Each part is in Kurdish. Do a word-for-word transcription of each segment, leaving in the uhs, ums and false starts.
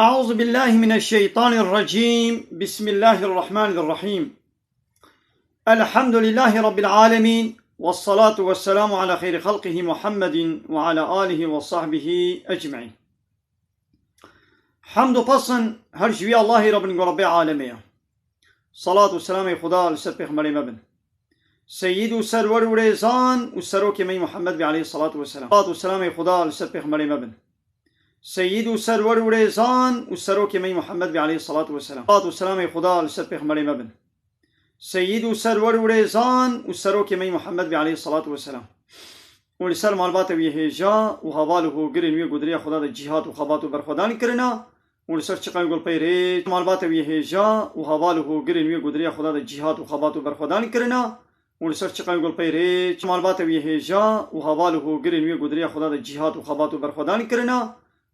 أعوذ بالله من الشيطان الرجيم. بسم الله الرحمن الرحيم. الحمد لله رب العالمين، والصلاة والسلام على خير خلقه محمد وعلى آله وصحبه أجمعين. Hamd û pesn her ji wî Allahî re bin ku Rebbê alemê ye. Salat û selamê Xuda li ser pêxemberê me bin. Seyyid û serwer û rêzan û serokê me yî Muhammed bî aleyhissalatu vesselam. Salat û selamê Xuda li ser pêxemberê me bin. Seyyid û serwer û rêzan û serokê me yî Muhammed bî aleyhissalatu vesselam. Salat û selamê Xuda li ser pêxemberê me bin. Seyyid û serwer û rêzan û serokê me yî Muhammed bî aleyhissalatu vesselam. Û li ser malbata wî hêja û heval û hogirên wî ku di rêya Xuda de cîhad û xebat û berxwedan kirina, û li ser çiqayê gulpey rêç malbata wî hêja û heval û hogirên wî ku di rêya Xuda de cîhad û xebat û berxwedan kirina, û li ser çiqayê gulpey rêç malbata wî hêja û heval û hogirên wî ku di rêya Xuda de cîhad û xebat û berxwedan kirina,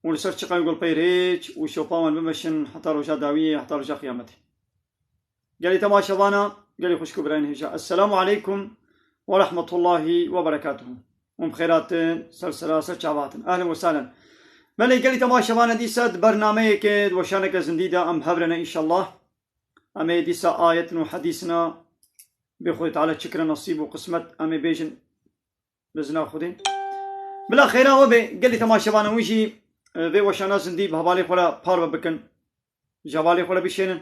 û li ser çiqayê gulpey rêç û şopa wan bimeşin heta roja dawiyê, heta roja qiyametê. Gelî temaşevana, gelî xwişk û birayên hêja. Esselamu aleykum ve rahmetullahi ve berekatuhu. Hûn bi xêr hatin, ser sera, ser çava hatin. Ehlen ve sehlen. Belê gelî temaşevana dîsa di bernameyeke, di weşaneke zindî de em bi hev re ne înşallah. Em ê dîsa ayetin û hedîsina bê Xwedê Teala çi kire nesîb û qismet em ê bêjin bi izna Xwedê. Bila xêra we bê, gelî temaşevana wî jî, e, vê weşana zindî bi hevalê xwe re parve bikin. Ji hevalê xwe re bişênin.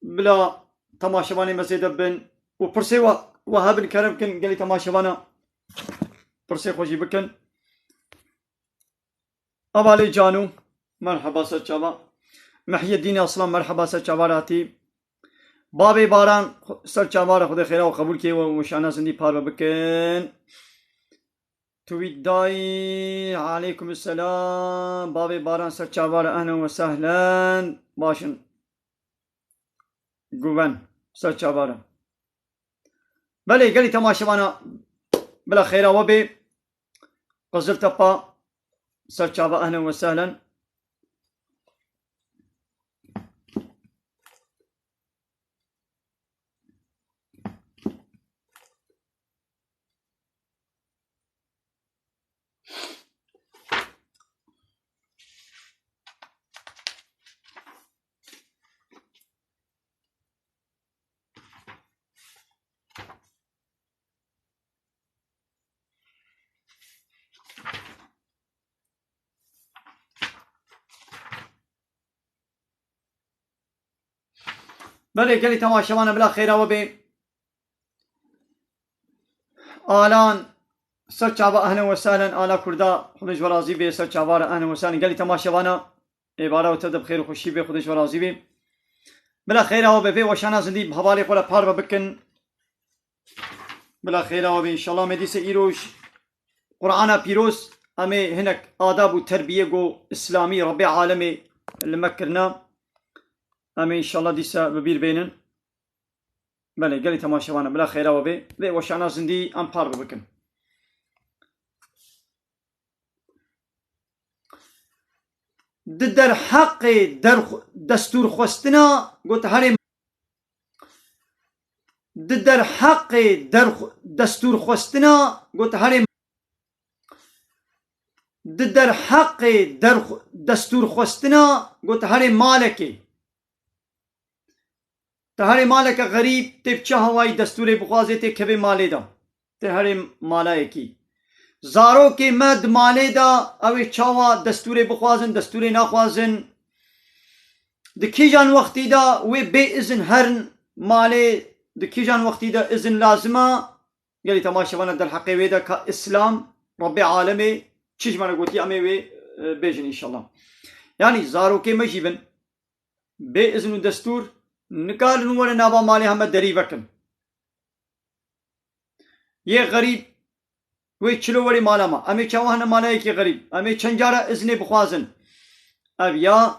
Bila temaşevanê me zêde bin û pirsê we, we hebin kerem kin gelî temaşevana pirsê xwe jî bikin. Hevalê Canu, merheba ser çava. Mehyedînê Aslan, merheba ser çava re hatî. Babê Baran, ser çava re Xwedê xêra we qebûl kê we û şana zindî parve bikin. Twît dayî, aleykum selam. Bavê Baran ser çava re, ehlen ve sehlen. Baş in. Guven ser çava re. Belê, gelî temaşevana bila xêra we bê. Qiziltepa ser çava, ehlen ve sehlen. Belê, gelî temaşevana bila xêra we bê. Alan ser çava, ehlen ve sehlen, ala Kurda, Xwedê ji we razî bê, ser çava re, ehlen ve sehlen, gelî temaşevana êvara we tev de bi xêr û xweşî bê, Xwedê ji we razî bê. Bila xêra we bê, vê weşana zindî bi hevalê xwe re parve bikin. Bila xêra we bê, înşallah me dîse îroj Qur'ana pîroz, em ê hinek adab û terbiyê ku îslamî Rebbê alemê li me kirina, em ê înşallah dîsa bi bîr bênin. Belê, gelî temaşevana, bila xêra we bê, vê weşana zindî em parve bikin. Di derheqê derx-, destûrxwestina got herê, di derheqê derx-, destûrxwestina got herê, di derheqê derx-, destûrxwestina got herê malekê. Te herê maleke xerîb, tê bi çi hawayî destûrê bixwazê, tê kevê malê de. Tê herê malayekî. Zarokê me di malê de, ew ê çawa destûrê bixwazin, destûrê naxwazin. Di kîjan wextî de wê bê izin herin malê, di kîjan wextî de izin lazim e? Gelî temaşevana derheqê wê de ka Îslam, Rebbê alemê çi ji me re gotiye, em ê wê, e, bêjin înşallah. Yanî zarokê me jî bin, bê izin û destûr nikarin werin nava malê heme derî vekin. Yê xerîb wê çilo werî mala me. Em ê çawa hene malayekî xerîb? Em ê çend cara iznê bixwazin? Ev ya,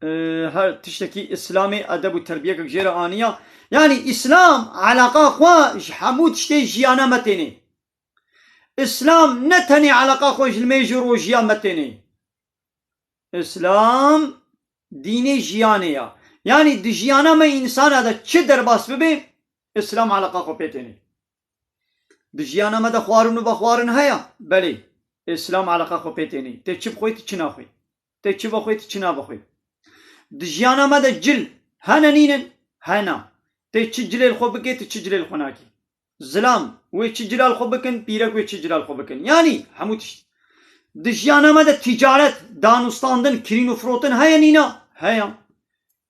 e, her tiştekî Îslamê edeb û terbiyekek jê re aniya. Yanî Îslam eleqa xwe ji hemû tiştê jiyana me tênê. Îslam ne tenê eleqa xwe ji limêj û rojiya me tênê. Îslam dînê jiyanê ya. Yanî di jiyana me însana de çi derbas bibe, Îslam eleqa xwe pê tênê. Di jiyana me de xwarin û vexwarin heye? Belê. Îslam eleqa xwe pê tênê. Tê çi bixwê, tê çi naxwê. Tê çi vexwê, tu çi navexwê. Di jiyana me de cil hene nînin? Hena. Tê çi cilê li xwe bikê, tu çi cilê li xwe nakî. Zilam, wê çi cila li xwe bikin, pîrek wê çi cila li xwe bikin. Yanî, hemû tişt. Di jiyana me de tîcaret, danûstandin, kirîn û firotin heye nîna? Heye.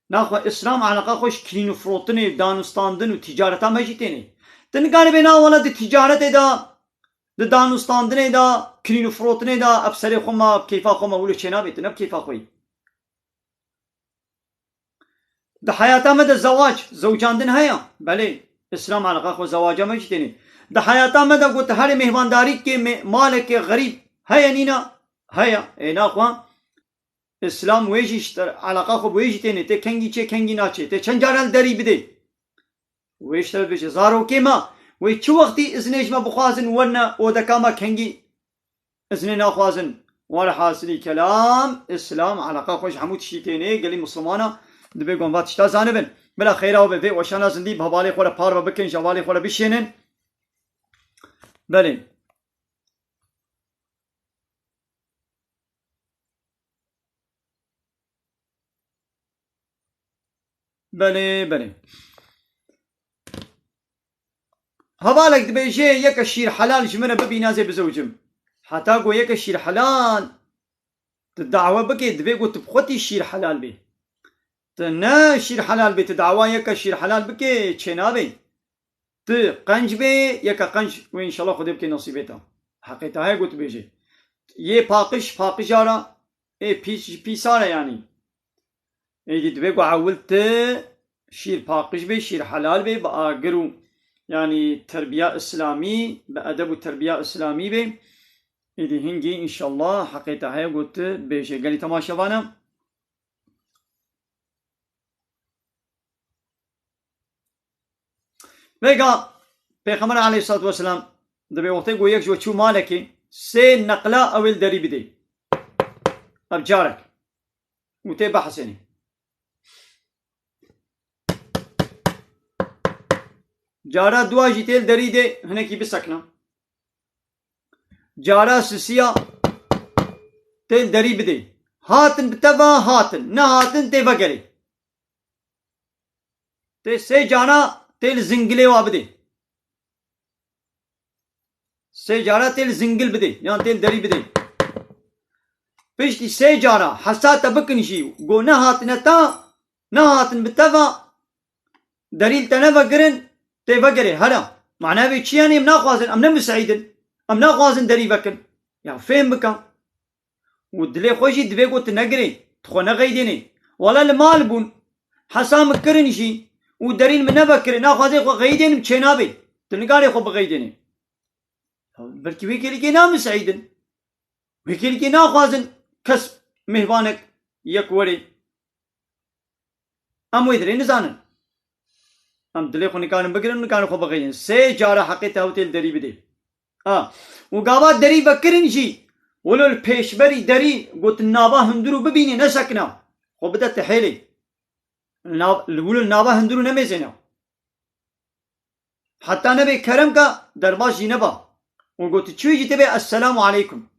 Naxwe Îslam eleqa xwe ji kirîn û firotinê, danûstandin û tîcareta me jî tênê. Tu nikaribê na wele di tîcaretê de, di danûstandinê de, kirîn û firotinê de, ev serê xwe me, bi keyfa xwe me, wilo çênabê, tu ne bi keyfa xwe yî. Di heyata me de zewac, zewcandin heye? Belê, Îslam eleqa xwe zewaca me jî tênê. Di heyata me de got herê mêhvandarî dikê, mê-, malekê xerîb heye nîna? Heye. Ê naxwe Îslam wê jî ji te-, eleqa xwe bi wê jî tênê. Tê kengî çê, kengî naçê. Tê çend caran li derî bidê? Wê ji te bibêje, zarokê me, wê çi wextî iznê ji me bixwazin, werine odeka me kengî iznê naxwazin. Werhasilî kelam, Îslam eleqa xwe ji hemû tiştî tênê, gelî Mislimana dibê ku em va tişta zanibin. Bila xêra we be, vê weşana zindî bi hevalê xwe re parve bikin, ji hevalê xwe re bişênin. Belê. Belê, belê. Hevalek dibêje, yeke şîr helal ji min re bibîne, ez ê bizewicim. Heta ku yeke şîr helal tu dawe bikê, divê ku tu bi xwe tî şîr helal bê. Tu ne şîr helal bê, tu dawa yeke şîr helal bikê, çênabê. Tu qenc bê, yeke qenc wê înşallah Xwedê bike nesîbê te. Heqê te heye ku tu bêjê. Yê paqij, paqija re, ê pîs, pîsa re yanî. Êdî divê ku ewil tu şîr paqij bê, şîr helal bê, bi agir û yanî terbiya îslamî, bi edeb û terbiya îslamî bê. Êdî hingî înşallah heqê te heye ku tu bêjê. Gelî temaşevana. Vêga Pêxember aleyhissalatu vesselam dibê wextê ku yek ji we çû malekê, sê neqla ew ê li derî bidê. Ev carek. Û tê bihesenê. Cara dua jî tê li derî dê, hinekî bisekna. Cara sisiya tê li derî bidê. Hatin bi te ve hatin, nehatin tê vegerê. Tê sê cara tê li zingilê wa bidê. Sê cara tê li zingil bidê, yan tê li derî bidê. Piştî sê cara hesa te bikin jî, go nehatine ta, nehatin bi te ve, derî li te nevegirin, tê vegerê, here. Mana vê çi yanî, em naxwazin, em ne miseîd in. Em naxwazin derî vekin. Ya fêm bike. Û dilê xwe jî divê ku tu negirê, tu xwe nexeydênê. Wele li mal bûn, hesa min kirin jî û derîn min nevekirin, naxwazê xwe xeydênim çênabê. Tu nikarê xwe bixeydênê. Belkî wê kêlikê namiseîdin. Wê kêlikê naxwazin kes mêhvanek yek werê. Em wê dirê nizanin. Em dilê xwe nikarin bigirin, nikarin xwe bixeynin. Sê cara heqê te ew tê li derî bidê. Ha. Û gava derî vekirin jî, wilo li pêşberî derî gotin nava hundirû bibînî, nesekina. Xwe bide tihêlê. Nav-, li wilo li nava hundirû nemêzêne. Heta nebê kerem ka derbas jî neba. Û got, çûyî jî tê bê esselamu aleykum.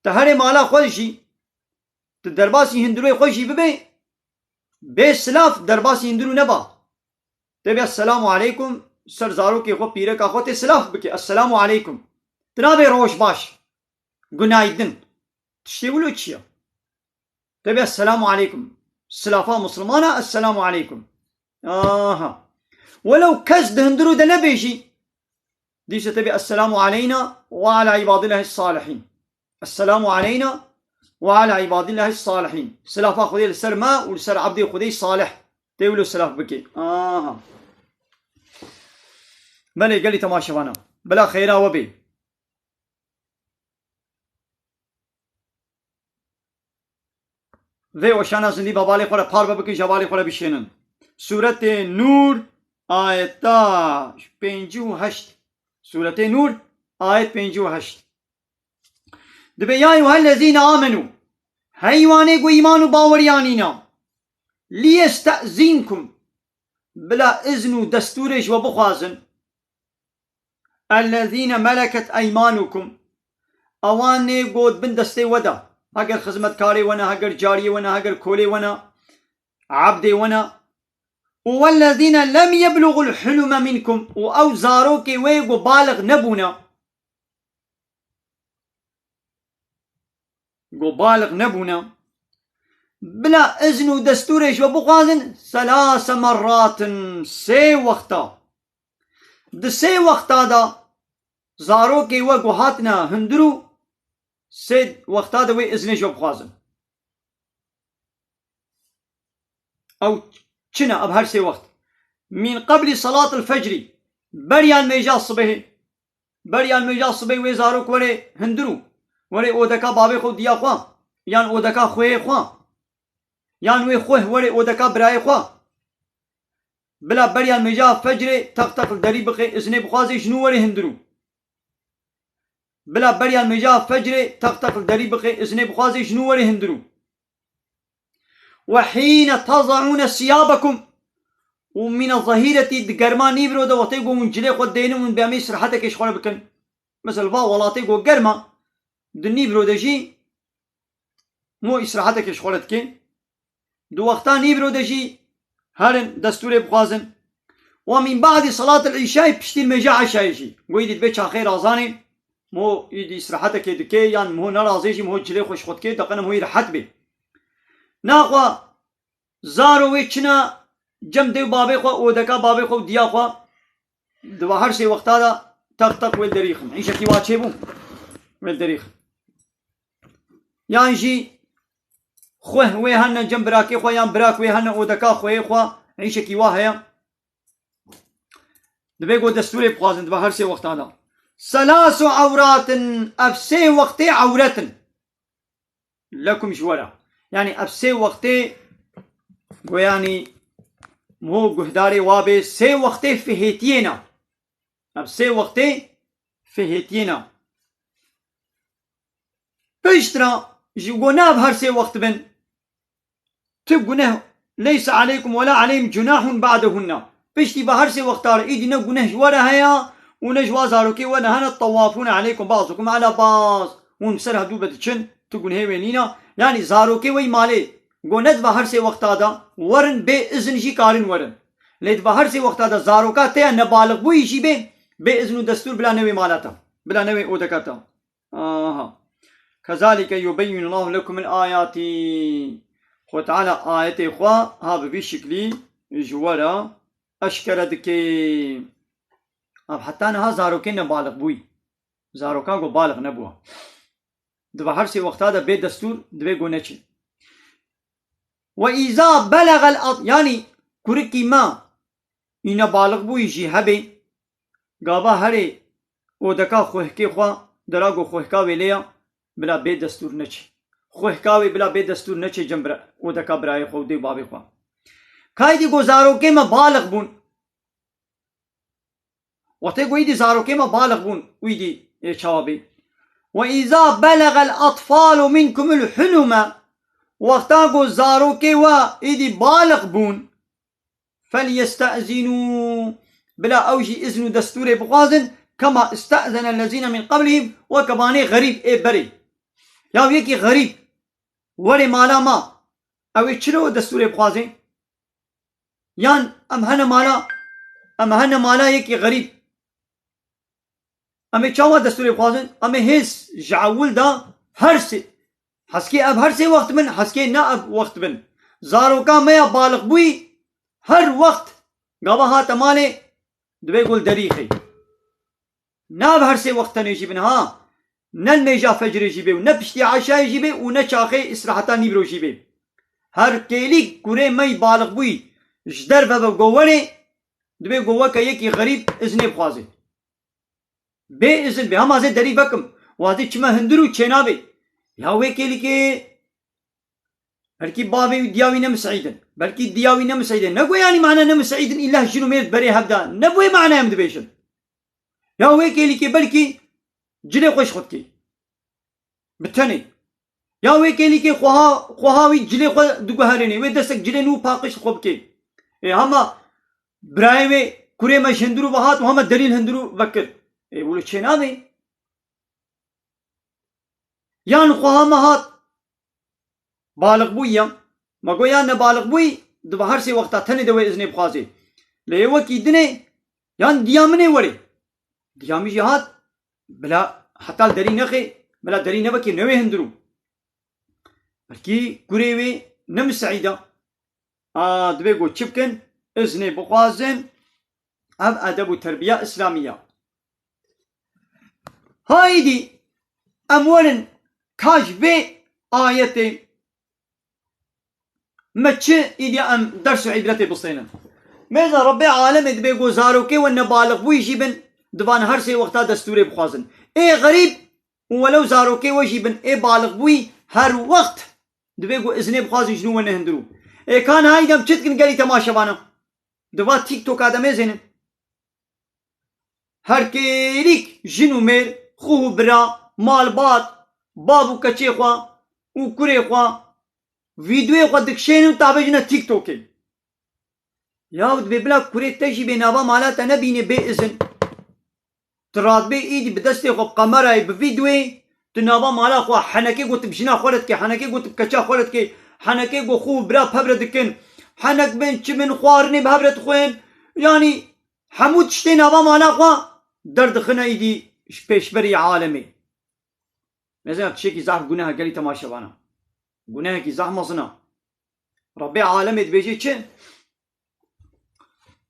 Te herê mala xwe jî, tu derbasî hundirûyê xwe jî bibê, bê silav derbasî hundirû neba. Tê bê esselamu aleykum, ser zarokê xwe, pîreka xwe tê silav bikê. Esselamu aleykum. Tu nabê roj baş. Günaydın. Tiştê wilo çi ye? Tê bê esselamu aleykum. Silafa Muslimana, esselamu aleykum. Aha. Welew kes di hundirû de nebêjî, dîsa tê bê esselamu aleyna ve ala ibadillahi salihîn. Esselamu aleyna ve ala ibadillahi salihîn. Silafa Xwedê li ser me û li ser ebdê Xwedê salih. Tê wilo silaf bikê. Aha. Belê gelî temaşevana. Bila xêra we bê. Vê weşana zindî bi hevalê xwe re parve bikin, ji hevalê xwe re bişênin. Sûretê Nûr, ayeta pêncî û heşt. Sûretê Nûr, ayet pêncî û heşt. Dibê, ya eyyuhellezîne amenû, hey wanê ku îman û baweriya nîna, liyestezînkum, bila izn û destûrê ji we bixwazin, ellezîne meleket eymanukum, ewanê got bin destê we de, Heger xizmetkarê we ne, heger cariyê we ne, heger kolê we ne, ebdê we ne. Û wellezîne lem yebluğul hulûme minkum, û ew zarokê wê ku balix nebûne. Ku balix nebûne. Bila izn û destûrê ji we bixwazin, selase merratin, sê wexta. Di sê wexta de zarokê we ku hatine hundirû, sê wexta de wê iznê ji we bixwazin. Ew çi ne? Ev her sê wext. Min qeblî salatil fecrî, beriya nimêja sibehê. Beriya nimêja sibehê wê zarok were hundirû, were odeka bavê xwe û diya xwe, yan odeka xweyê xwe, yan wê xweh were odeka birayê xwe. Bila beriya nimêja fecrê teq teq li derî bixe, iznê bixwaze ji nû were hundirû. Bila beriya nimêja fecrê teq teq li derî bixe, iznê bixwaze ji nû were hundirû. Ve hîne tezaûne siyabekum. Û mîna zehîretî di germa nîvro de wextê ku hûn cilê xwe dênin, hûn bê em ê îstirahetekê ji xwe re bikin. Mesela va welatê ku germa, di nîvro de jî mo îstirahetekê ji xwe re dike. Di wexta nîvro de jî herin destûrê bixwazin. Ve min ba'dî salatil îşayê, piştî nimêja eşayê jî. Wê dî dibe çaxê razanê, mo îdî îstirahetekê dike, yan mo nerazê jî mo cilê xwe ji xwe dike, deqene mo yî rehet bê. Naxwe zaro wê çina cem dê û bavê xwe, odeka bavê xwe û diya xwe, di va her sê wexta de teq teq wê derîxin. Îşekî wa çêbû, wê derîxin. Yan jî xweh wê hene cem birakê xwe, yan birak wê hene odeka xweyê xwe, îşekî wa heye. Dibê ku destûrê bixwazin, di va her sê wexta de. Selasu ewratin, ev sê wextê ewret in. Lekum ji we re. Yanî ev sê wextê, go yanî mo guhdarê wa bê, sê wextê fihêtiyê ne. Ev sê wextê fihêtiyê ne. Piştre ji go ne ev her sê wext bin. Tu guneh, leyse aleykum ve la aleyhim cunahun ba'dehunne. Piştî ve her sê wexta re îdî ne guneh ji we re heye û ne ji wa zarokê we re hene, tawafûne aleykum ba'zukum ala ba'z. Hûn ser hevdû ve diçin, tu gunehê wê nîne. Yanî zarokê we yî malê, go ne di ve her sê wexta de werin, bê izin jî karin werin. Lê di ve her sê wexta de zaroka te ya nebalixbûyî jî bê, bê izin û destûr bila newê mala te, bila newê odeka te. Aha. Kezalike yubeyyinullahu lekumul ayati. Xwe Teala ayetê xwe ha bi vî şiklî ji we re eşkere dike. Ev heta niha zarokê nebalix bûyî. Zarokan ku balix nebûwa. Di va her sê wexta de bê destûr divê ku neçin. Ve îza belexel at-, yanî kurikî me î nebalix bûyî jî hebê, gava herê odeka xwehkê xwe, dera ku xwehka wê lê ya, bila bê destûr neçê. Xwehka wê bila bê destûr neçê cem bira-, odeka birayê xwe û dê û bavê xwe. Kaydî ku zarokê me balix bûn. Wextê ku îdî zarokê me balix bûn, wî dî ê çawa bê. Ve îza belexel atfalu minkumul hulûme, wexta ku zarokê we îdî balix bûn, felyeste'zinû, bila ew jî izn û destûrê bixwazin, kema iste'zenellezîne min qeblihim, weke vanê xerîb ê berê. Ya yekî xerîb were mala ma, ew ê çilo destûrê bixwaze? Yan em hene mala, em hene mala yekî xerîb. Em ê çawa destûrê bixwazin? Em ê hêz ji ewil de her sê, heskê ev her sê wext bin, heskê ne ev wext bin. Zaroka me ya balixbûyî her wext gava hate malê, divê ku li derî xey. Ne ev her sê wext tenê jî bin ha. Ne nimêja fecrê jî bê û ne piştî eşayê jî bê û ne çaxê îstiraheta nîvro jî bê. Her kêlîk kurê me yî balixbûyî ji derve ve go werê, divê go weke yekî xerîb iznê bixwazê. Bê izin bê, hema zê derî vekim, wazê çime hundir û çênabê. Ya wê kêlîkê belkî bavê wî diya wî ne miseîd in. Belkî diya wî ne miseîd in. Ne go yanî mane ne miseîd in, îlla jin û mêr berê hev de. Ne bo wê mane em dibêjin. Ya wê kêlîkê belkî cilê xwe ji xwe dikê. Bi tenê. Ya wê kêlîkê xweha, xweha wî cilê xwe diguherînê. Wê destek cilê nû paqij xwe bikê. Ê hema birayê wê kurê me ji hundirû ve hat û hema derî li hundirû vekir. Ê wilo çênabê. Yan xweha me hat, Balixbûyî ya. Me got, ya ne balixbûyî, dibe her sê wexta tenê de wê iznê bixwazê. Lê yê wekî dinê, yan diya min ê werê. Diya min jî hat, bila heta li derî nexê, bila derî nevekê newê hundirû. Belkî kurê wê ne miseîd a. A, dibê ku çi bikin? Iznê bixwazin. Ev edeb û terbiya îslamî ya. Ha îdî em werin ka ji vê ayetê me çi îdî em ders û îbretê bistênin. Mêza Rebbê alemê dibê ku zarokê we nebalixbûyî jî bin, divan her sê wexta destûrê bixwazin. Ê xerîb û welew zarokê we jî bin, ê balixbûyî her wext dibê ku iznê bixwazin ji nû we nehindirû. Ê ka niha îdî em çi dikin gelî temaşevana? Di va TikToka de mêzênin. Her kêlîk jin û mêr, xûh û bira, malbat, bav û keçê xwe û kurê xwe, vîdyoyê xwe dikişênin û tabê jine TikTokê. Yaw dibê bila kurê te jî bê nava mala te nebînê bê izin. Tu radibê îdî bi destê xwe, bi kamerayê, bi vîdyoyê, tu nava mala xwe, henekê ku tu bi jina xwe re dikê, henekê ku tu bi keça xwe re dikê, henekê ku xû û bira bi hev re dikin, henek bin, çi bin, xwarinê bi hev re dixwên. Yanî hemû tiştê nava mala xwe derdixine îdî ji pêşberî alemê. Mesela tiştekî zehf guneha gelî temaşevana. Gunehekî zehf mezin a. Rebbê alemê dibêje çi?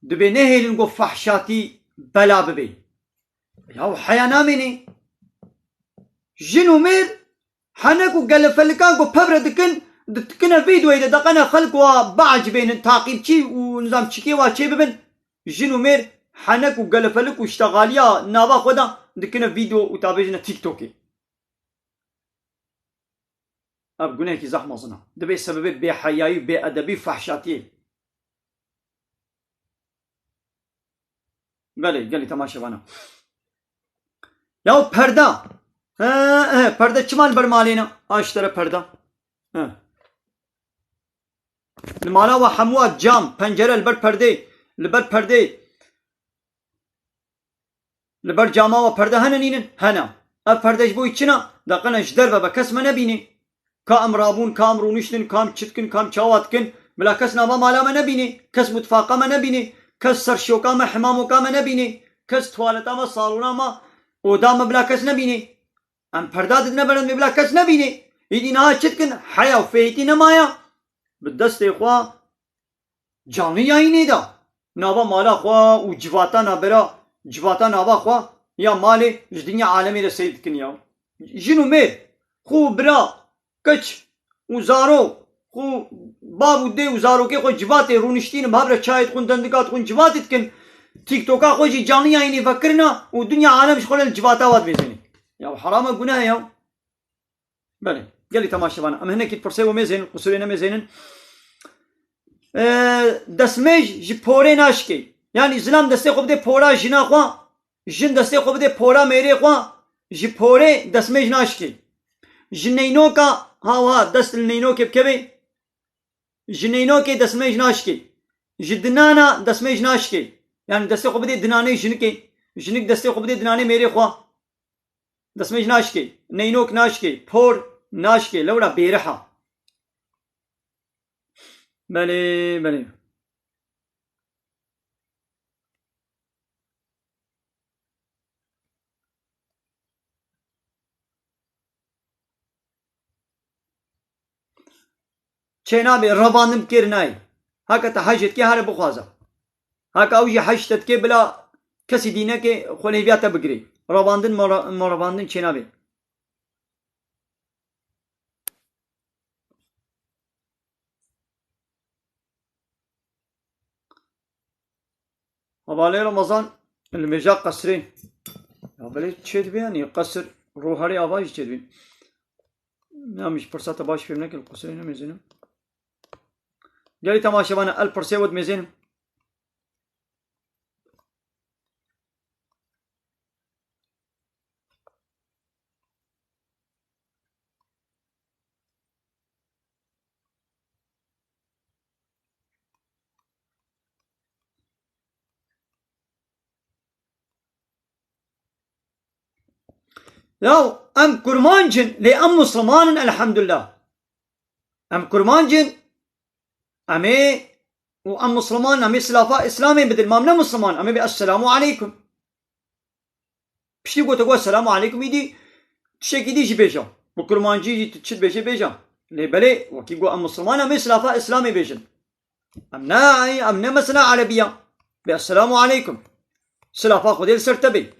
Dibê nehêlin ku fehşatî bela bibê. Yaw heya namênê. Jin û mêr henek û gelefelikan ku pevre dikin, di-, dikine vîdyoyê de deqene xelk wa biecibênin, taqîbçî û nizam çikê wa çê bibin. Jin û mêr henek û gelefelik û ştexaliya nava xwe de dikine vîdyo û tabêjine TikTokê. Ev gunehekî zehf mezin e. Dibê sebebê bêheyayî û bêedebî û fehşatiyê. Belê, gelî temaşevana. Ya perda. He, he, perde çima li ber malê ne? Ha, ji te re perda. He. Li mala we hemû cam, pencere li ber perdê, li ber perdê. Li ber cama we perde hene nînin? Hene. Ev perde ji bo çi ne? Deqene ji derve be kes me nebînê. Ka em rabûn, ka em rûniştin, ka em çi dikin, ka em çawa dikin, bila kes nava mala me nebînê. Kes mutfaqa me nebînê. Kes serşoka me, himamoka me nebînê. Kes tuwaleta me, salona me, oda me bila kes nebînê. Em perda didine ber em ê bila kes nebînê. Îdî niha çi dikin? Heya û fêhîtî nemaye. Bi destê xwe canlı yayînê de nava mala xwe û civata nabera, civata nava xwe ya malê ji dinya alemê de seyr dikin ya. Jin û mêr, xû û bira, keç û zaro, xû bav û dê û zarokê xwe civatê rûniştîn, bi hev re çayê dixwin, dendika dixwin, civatê dikin. TikToka xwe jî canlı yayînê vekirina û dinya alem ji xwe re li civata wa dibêzêne. Ya herame guneh e ya. Belê, gelî temaşevan, em hinekî pirsê we mêzênin, qusurê nemêzênin. Ee, destmêj ji porê naşikê. Yanî zilam destê xwe bidê pora jina xwe, jin destê xwe bidê pora mêrê xwe, ji porê destmêj naşikê. Ji neynoka, ha wiha dest li neynokê bikevê, ji neynokê destmêj naşikê. Ji dinana destmêj naşikê. Yanî destê xwe bidê dinanê jinikê, jinik destê xwe bidê dinanê mêrê xwe. Destmêj naşikê, neynok naşikê, por naşikê, lewra bêrih a. Belê, belê. Çênabê revandin bikêr nayê. Heke te hej dikê here bixwaze. Heke ew jî hej te dikê bila kesî dînekê xwe li hêviya te bigirê. Revandin me re-, me revandin çênabê. Hevalê Remezan, li mêja qesrê. Ya belê çêdibê, yanî qesir roherê ava jî çêdibê. Ya min ji pirsata baş fêm nekir, li qesrê nemêzênim. Gelî temaşevan, el pirsê we dimêzênim. Yaw, em kurmanc in, lê em misliman in, elhamdulillah. Em kurmanc in, em ê û em Misliman, em ê silafa Îslamê bidin. Ma em ne Misliman, em ê bê Esselamu Aleykum. Piştî ku te got Selamu Aleykum, îdî tiştekî dî jî bêje. Bi kurmancî jî tu çi dibêje bêje. Lê belê, wekî got em Misliman, em ê silafa Îslamê bêjin. Em ne, em ne mesela Erebiya. Bê Esselamu Aleykum. Silafa Xwedê li ser te bê.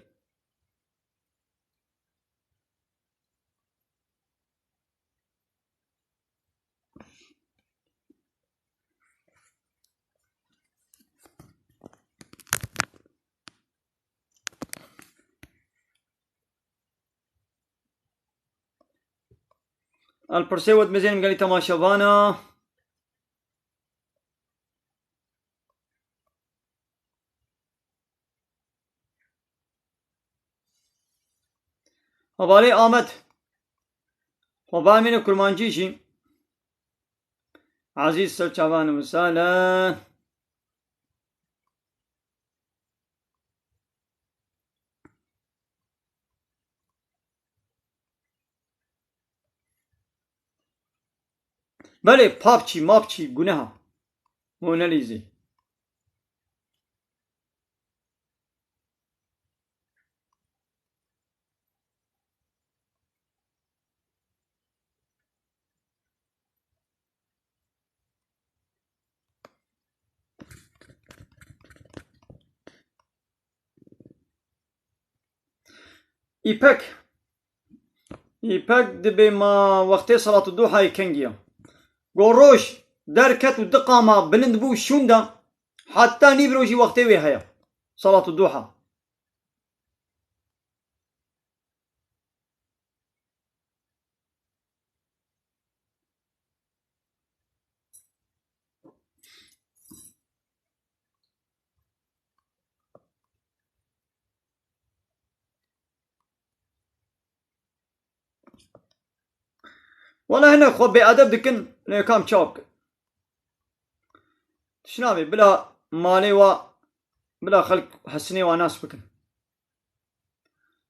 Elpirsê we dimizênim gelî temaşevana. Hevalê Amed. Xwe bamîne kurmancî jî. Ezîz ser çavan û sale. Belê, papçî, mapçî, guneha. Mona Lîzî. Îpek. Îpek dibê ma wextê salatu duhayê kengî ya. Go roj derket û diqama bilind bû şûnda, heta nîvro jî wextê wê heye. Salatu duha. Wala hinek xwe bêedeb dikin, lê kam çawa bikin? Tişt nabê, bila malê wa, bila xelk hesinê wa nas bikin.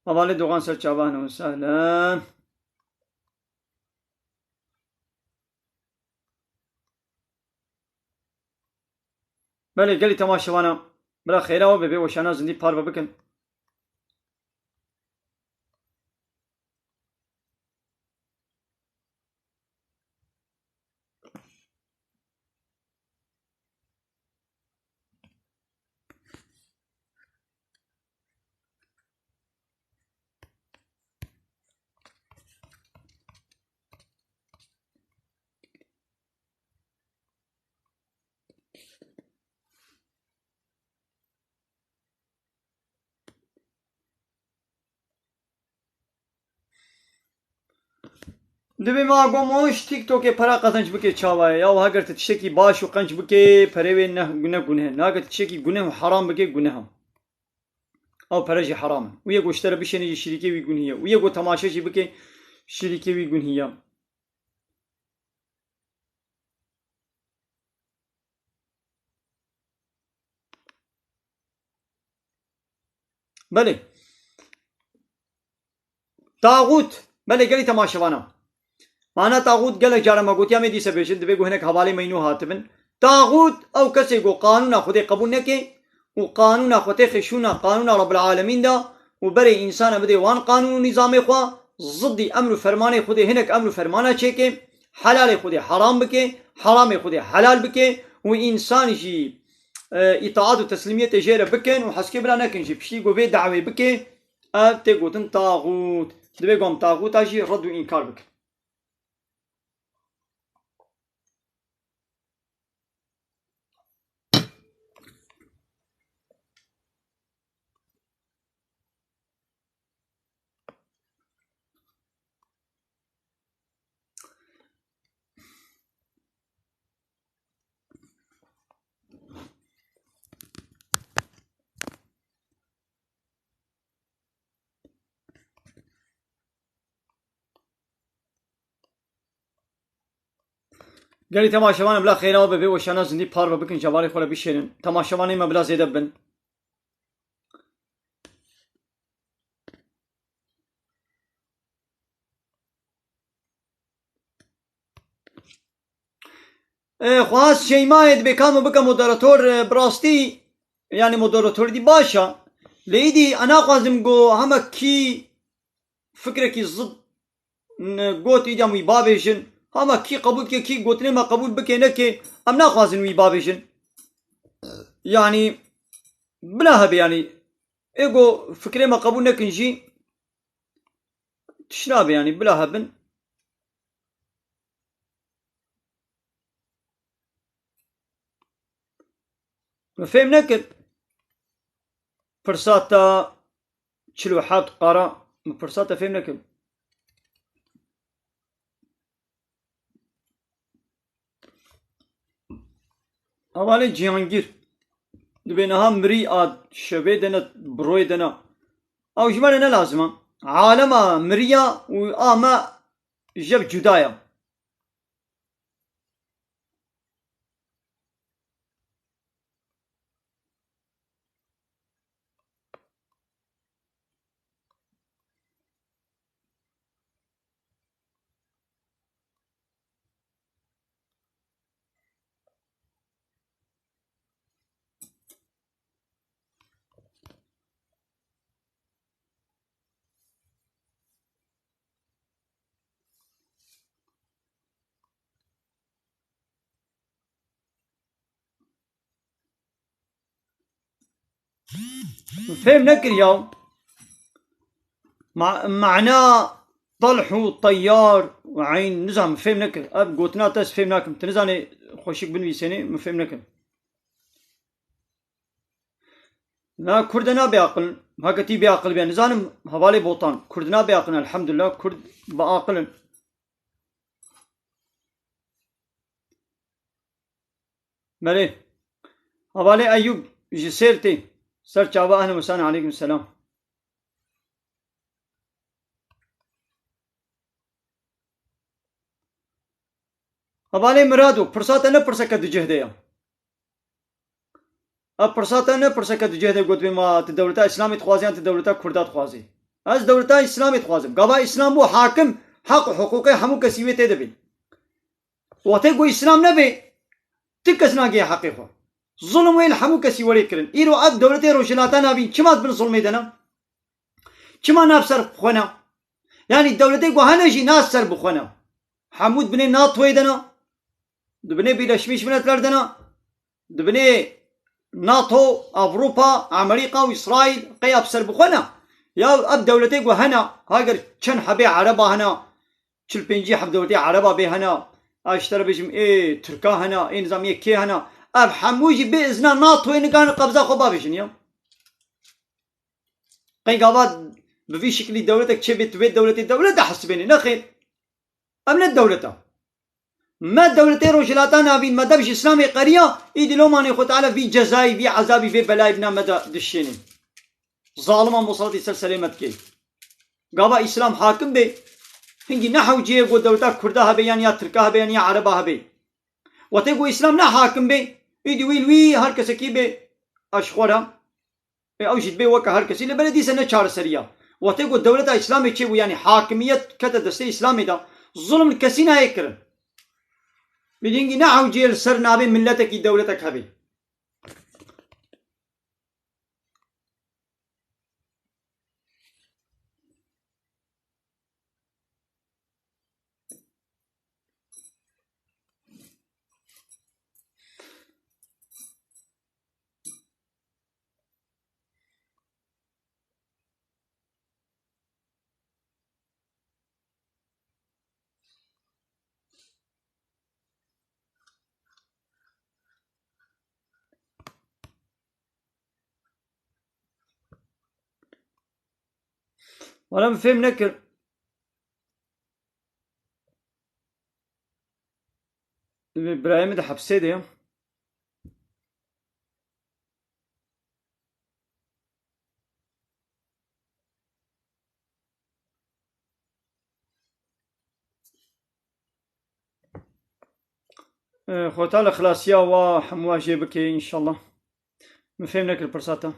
Hevalê Dogan ser çavan û sehlen. Belê gelî temaşevana, bila xêra we bibê, weşana zindî parve bikin. Divê me agom o ji TikTokê pere qezenc bike çawa ye? Ya heger tu tiştekî baş û qenc bike, perê wê ne, ne guneh. Nager tu tiştekî guneh û heram bike, guneh e. Ew pere jî heram e. Û yê ku ji te re bişêne jî şirîkê wî gunhî ye. Û yê ku temaşe jî bike, şirîkê wî gunhî ye. Belê. Taxût. Belê gelî temaşevana. Mana taxût gelek cara me gotiya, em ê dîse bêjin, divê ku hinek hevalê me nû hatibin. Taxût ew kesê ku qanûna Xwedê qebûl neke û qanûna xwe têxe şûna qanûna Rabbil Alemîn de û berê însana bidê wan qanûn û nîzamê xwe, ziddî emr û fermanê Xwedê hinek emr û fermana çêke, helalê Xwedê heram bike, heramê Xwedê helal bike û însan jî, e, îtaat û teslîmiyetê jê re bikin û heskê bila nekin jî. Piştî ku vê dawê bike, ev tê gotin taxût. Divê ku em taxûta jî red û înkar bikin. Gelî temaşevanê bila xêra we be, vê weşana zindî parve bikin, ji hevalê xwe re bişêrin. Temaşevanê me bila zêde bibin. E, xwaz Şeymayê dibê ka min bike moderator, e, bi rastî, yani moderator dî baş e. Lê îdî ez naxwazim ku hema kî fikrekî zid n-, got, îdî em wî bavêjin. Hema kî qebûl dike, kî gotinê me qebûl bike, neke, em naxwazin wî bavêjin. Yani bila hebe, yani ê ku fikrê me qebûl nekin jî, tişt nabe, yani bila hebin. Min fêm nekir. Pirsa te çil û heft qara, min pirsa te fêm nekir. Hevalê Cihangîr. Dibê niha mirî a şevê de ne, bi royê de ne. Ew ji me re ne lazim e. Alema miriya û a me ji ev cuda ye. Fêm nekir ya. Ma-, mana telh û teyar û eyn, nizam, fêm nekir. Ev gotina te ez fêm nakim. Tu nizanê xweşik binivîsênê, min fêm nekir. Na, Kurd e, nabe aqil. Heke tî bê aqil bê. Nizanim hevalê Botan. Kurd nabe aqil, elhamdulillah. Kurd bi aqil in. Belê. Hevalê Eyûb ji Sêrtê. Ser çava, ehlen we sehlen, aleykum selam. Hevalê Mirado, pirsa te ne pirseke di cih de ye. Ev pirsa te ne pirseke di cih de, gotibê ma tu dewleta Îslamê dixwazî yan tu dewleta Kurda dixwazî. Ez dewleta Îslamê dixwazim. Gava Îslam bû hakim, heq û hiqûqê hemû kesî wê tê de bê. Wextê ku Îslam nebê, ti kes nagihê heqê xwe. Zulm wê li hemû kesî werê kirin. Îro ev dewletê Rojhilata Navîn çima di bin zulmê de ne? Çima nav ser xwe ne? Yanî dewletê ku hene jî nav ser bi xwe ne. Hemû di binê NATOyê de ne. Di binê Birleşmiş Milletler de ne. Di binê NATO, Ewropa, Amerîka û Îsraîl qey ev ser bi xwe ne. Ya ev dewletê ku hene, heger çend hebê Ereba hene, çil pêncî heb dewletê Ereba bê hene, ez ji te re bêjim, ê Tirka hene, ê nizam ê kê hene, ev hemû jî bê izna NATOyê nikarin qebza xwe bavêjin ya. Qey gava bi vî şiklî dewletek çêbê, tu vê dewletê dewlet de hesibênê. Nexêr. Ev ne dewlet e. Me dewletê Rojhilata Navîn, me dev ji Îslamê qeriya, îdî loma Xwedê Teala vî cezayî, vî ezabî, vê belayî bina me de dişênê. Zaliman musaletî ser serê me dike. Gava Îslam hakim bê, hingî ne hewcê ye ku dewleta Kurda hebe yan ya Tirka hebe yan ya Ereba hebe. Wextê ku Îslam ne hakim bê, îdî wî li wî her kesekî bê eşxwera. Ê, ew jî dibê weke her kesî, lê belê dîse ne çareseriya. Wextê ku dewleta Îslamê çêbû, yanî hakimiyet kete destê Îslamê de, zulm li kesî nayê kirin. Bi dîngî ne hewcê li ser navê miletekî dewletek hebe. Wala min fêm nekir. Birayê min di hepsê de ye. Xweta li xilasiya wa hemû jê bike, înşallah. Min fêm nekir pirsa te.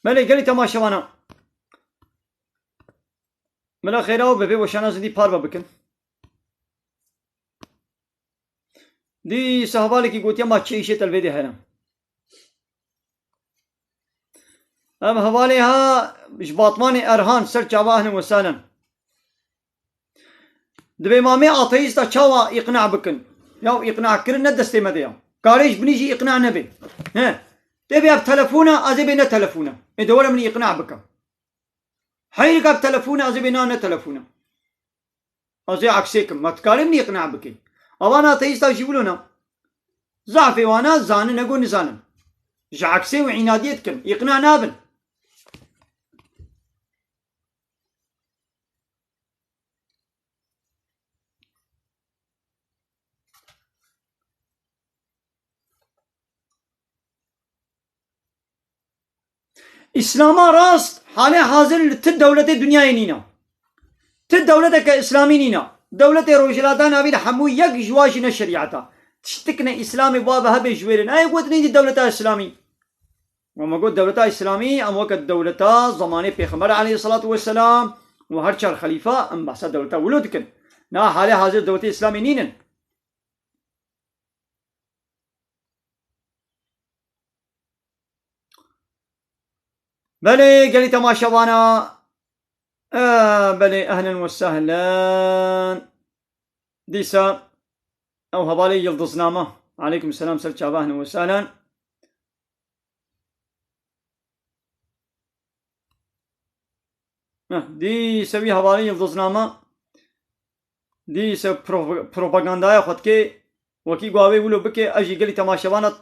Belê, gelî temaşevana. Bila xêra û bi vê weşana zindî parve bikin. Dîsa hevalekî gotiye ma çi îşê te li vê dê hene. Em hevalê ha ji Batmanê Erhan ser çava ehlen we sahlen. Divê ma me ateîsta çawa îqna bikin? Ya îqna kirin ne destê me de ya. Karê ji binî jî îqna nebe. He. Tê bê ev telefona, ez ê bê ne telefona. Ê de were min îqna bike. Heyrika bi telefona, ez ê bê na ne telefona. Ez ê aksê kim. Ma tu karê min îqna bikî. Avan ateîsta jî wilo ne. Zafê wana zanin ego nizanin. Ji aksê û înadiyê dikin. Îqna nabin. Îslama rast halê hazir li ti dewletê dinyayê nîne. Ti dewleteke îslamî nîne. Dewletê Rojhilata Navîn hemû yek ji wa jî ne şerîeta. Tiştik ne îslamê ba ve hebe ji wê re. Nayê gotinê jî dewleta îslamî. Wema got dewleta îslamî, em weke dewleta zemanê Pêxember aleyhisselatu vesselam û her çar xelîfa em behsa dewleta wilo dikin. Na halê hazir dewletê îslamî nînin. Belê, gelî temaşevana. E, belê, ehlen we sehlen. Dîsa ew hevalê Yildizname. Aleykum selam, ser çava, ehlen we sehlen. Heh, dîse wî hevalê Yildizname, dîse pro-, propagandaya xwe dikê, wekî guha wê wilo bike, ez jî gelî temaşevana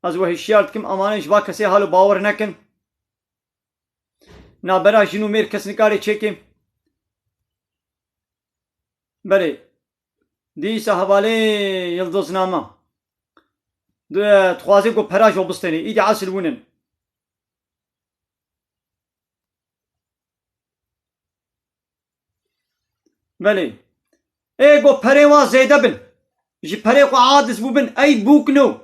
ez we hişyar dikim, amane ji va kesê halo bawer nekin. Nabera jin û mêr kes nikare çêke. Belê. Dîsa hevalê Yildizname. Di-, dixwaze ku pera ji we bistêne. Îdî esil win in. Belê. Ê ku perê wa zêde bin. Ji perê xwe aciz bûbin, ey bûkno.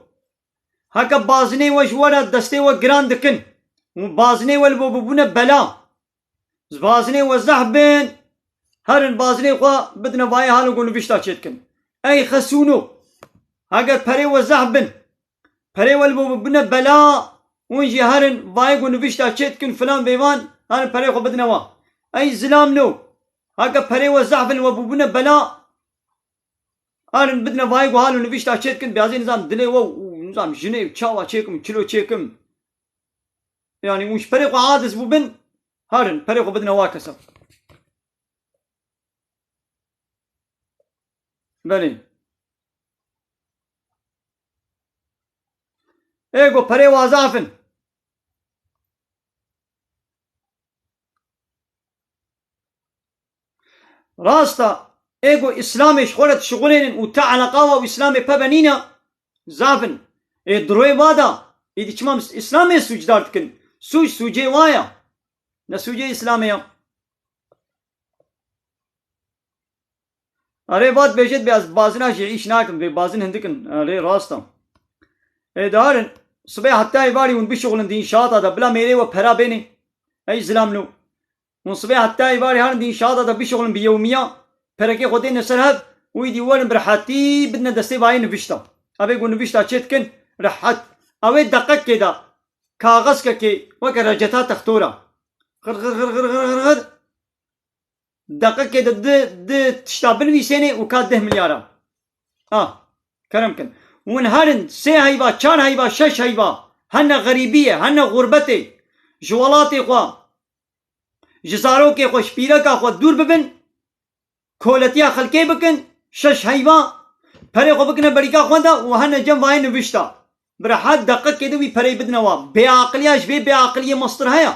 Heke bazinê we ji we re destê we giran dikin. Û bazinê we li bo bibûne bela. Ji bazinê we zehf bin, herin bazinê xwe bidine vayê halo ku nivîşta çêdikin. Ey xesûno, heger perê we zehf bin, perê we li bo bibine bela, hûn jî herin vayê ku nivîşta çêdikin filan bêvan, herin perê xwe bidine wa. Ey zilamno, heke perê we zehf bin we bibine bela, herin bidine vayê ku halo nivîşta çêdikin, biyazê nizam dilê we û nizam jinê û çawa çêkim û çilo çêkim. Yani hûn ji perê xwe aciz bûbin, herin, perê xwe bidine wa kesa. Belê. Ê ku perê wa zaf in. Rast e, ê ku Îslamê ji xwe re dişixulênin û ti eleqa wa û Îslamê pebe nîne, zaf in. Ê di royê va de, êdî çima Îslamê sûcdar dikin? Sûc, sûcê wa ye. Ne sûcê Îslamê ye. Erê, va dibêje dibê ez bazina jî îş nakim, vê bazin hindik in. Erê, rast e. Ê, diharin, sibê heta êvarî hûn bişuxulin di înşaata de, bila mêrê we pera bênê. Ey zilamno. Hûn sibê heta êvarî herin di înşaata de bişuxulin bi yewmiya, perekê xwe dêne ser hev û îdî werin bi rehetî bidine destê vayê nivîşta. Ev ê ku nivîşta çê dikin, rehet. Ew ê deqekê de kaxezkekê weke receta textora. Xir, xir, xir. Deqekê de di, di tişta binivîsênê û ka deh milyara. Ah, kerem kin. Hûn herin sê heyva, çar heyva, şeş heyva. Hene xerîbî ye, hene xurbetê. Ji welatê xwe, ji zarokê xwe, ji pîreka xwe dûr bibin. Koletiya xelkê bikin, şeş heyva. Perê xwe bikine berîka xwe de û hene cem vayê nivişta. Bi rehet deqekê de wî pereyê bidine wa. Bêaqiliya ji vê bêaqiliyê mestir heye.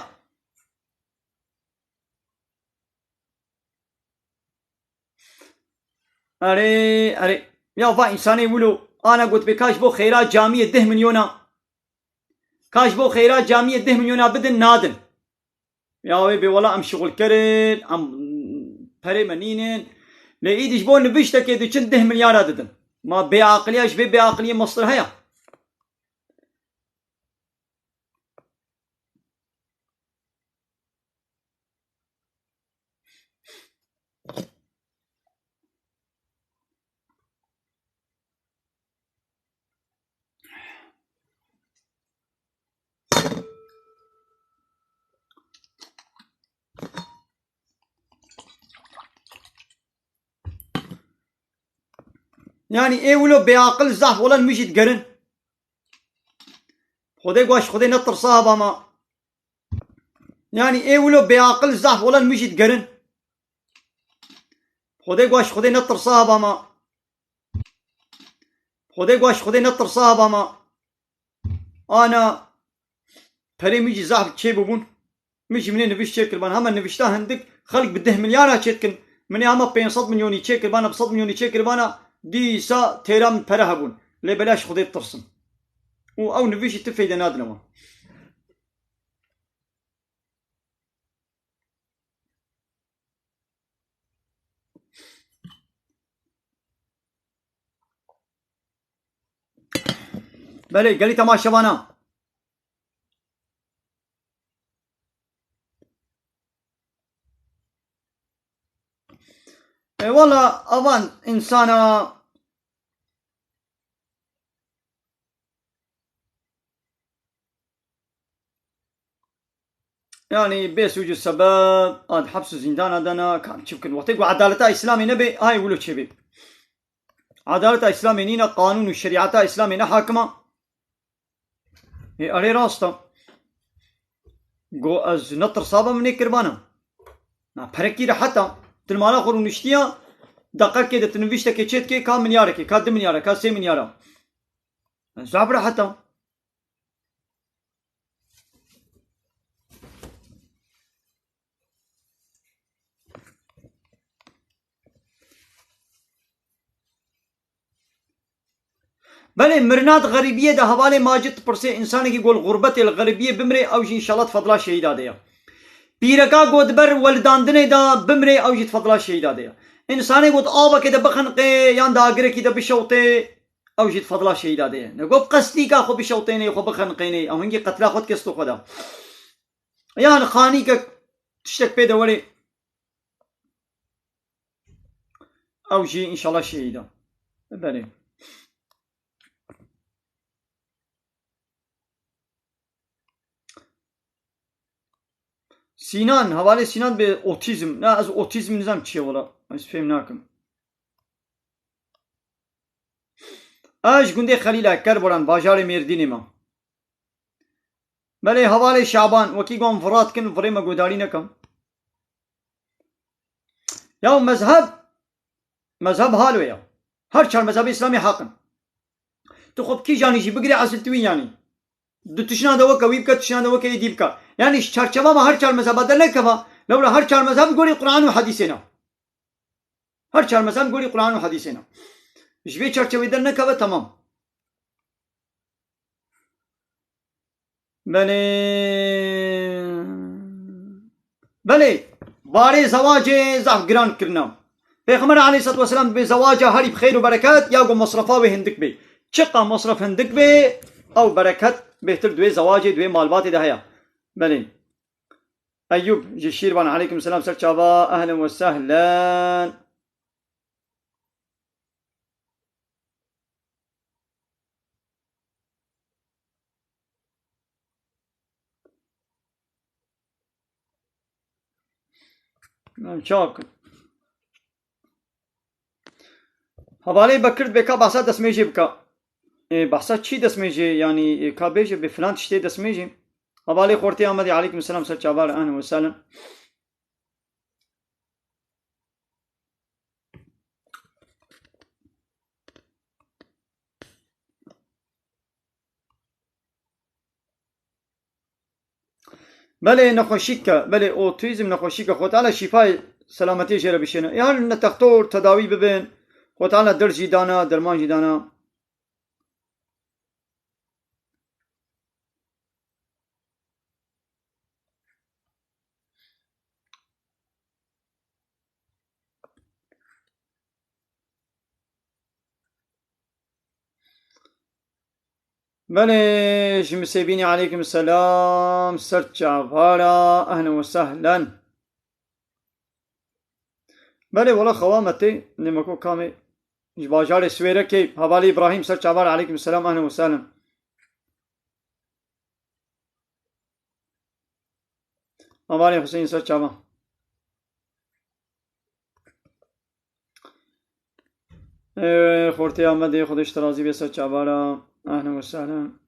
Erê, erê. Ya va însanê wilo, ana gotibê ka ji bo xêra camiyê deh milyona, ka ji bo xêra camiyê deh milyona bidin, nadin. Ya wê bê wela em şixulker in, em perê me nînin. Lê îdî ji bo niviştekê diçin deh milyara didin. Ma bêaqiliya ji vê bêaqiliyê mestir heye? Yanî ê wilo bêaqil zehf olan min jî digerin. Xwedê gwaş, Xwedê netirsa haba ma. Yanî ê wilo bêaqil zehf olan min jî digerin. Xwedê gwaş, Xwedê netirsa haba ma. Xwedê gwaş, Xwedê netirsa haba ma. Ana perê min jî zehf çê bûbûn. Min jî minê nivîş çêkiribana. Hema nivîşta hindik xelk bi deh milyara çêdikin. Minê hema pênc sed milyonî çêkiribana, bi sed milyonî çêkiribana. Dîsa têra min pere hebûn. Lê belaş Xwedê tirsin. Û ew nivîşî ti feyde nadine wan. Belê, gelî temaşevana. E, wala avan insana, yanî bê sûc û sebeb ad heps û zîndana de ne, ka em çi bikin? Wextê ku edaleta Îslamê nebe, hay wilo çêbe. Edaleta Îslamê nîne, qanûn û şerîeta Îslamê ne hakima. Ê, erê rast e. Go ez netirsa be, min ê kiribana. Na perekî rehet e. Tu li mala xwe rûniştiya, deqekê de tu nivîştekê çêdikê, ka milyarekê, ka du milyar e, ka sê milyar e. Zaf rehet e. Belê, mirina di xerîbiyê de hevalê Macid dipirsê, însanekî ku li xurbetê, li xerîbiyê bimrê, ew jî înşallah di fedla şehîda de ye. Pîreka ku di ber welidandinê de bimrê, ew jî di fedla şehîda de ye. Însanê ku di avekê de bixeniqê yan di agirekî de bişewtê, ew jî di fedla şehîda de ye. Ne ku bi qestî ka xwe bişewtênê, xwe bixeniqênê, ew hingî qetla xwe dike stû xwe de. Yan xanîkek tiştek pê de werê, ew jî înşallah şehîd e. Belê. Sînan, hevalê Sînan bi otîzm. Na, ez otîzm nizam çi ye wala. Ez fêm nakim. Ez ji gundê Xelîl Eker Boran, bajarê Mêrdînê me. Belê hevalê Şaban, wekî gon vira dikin, virê me guhdarî nekin. Ya mezheb, mezheb halo ya. Her çar mezhebê Îslamê haq in. Tu xwe bi kîjanî jî bigirê, esil tu wî yanî. Du tişna de weke wî bike, tişna de weke êdî bike. Yanî ji çarçeva me her çar mezheba dernekeva, lewra her çar mezheb gorî Quran û hedîsê ne. Her çar mezheb gorî Quran û hedîsê ne. Ji vê çarçevê dernekeve, temam. Belê. Belê. Barê zewacê zaf giran kirina. Pêxember aleyhissalatu vesselam dibê zewaca herî bi xeyr û bereket ya ku mesrefa wê hindik bê. Çiqa mesref hindik bê, ew bereket bêhtir di wê zewacê, di wê malbatê de heye. Belê. Eyûb ji Şîrvan, aleykum selam, ser çava, ehlen we sehlen. Em çawa bikin? Hevalê Bekir dibê ka behsa destmêjê bika. Ê, behsa çi destmêjê? Yanî, ê, ka bêje bê filan tiştê destmêjê. Hevalê Xortê Amedê, aleykum selam, ser çava re, ehlen we sehlen. Belê nexweşîk e, belê otîzm nexweşîk e. Xwe Teala şîfayê selametiyê jê re bişêne. Ê her ne textor tedawî bibin, Xwe Teala derz jî dana, derman jî dana. Belê, ji Misêbînê aleykum selam, ser çavara, ehlen we sehlen. Belê, wela xewa me tê, nêmeko kamê, ji bajarê Swêrekê, hevalê Îbrahîm, ser çavara, aleykum selam, ehlen we sehlen. Hevalê Huseyîn, ser çava. Ee, Xortê Amedê, Xwedê ji te razî be, ser çavara. Ehlen we sehlen.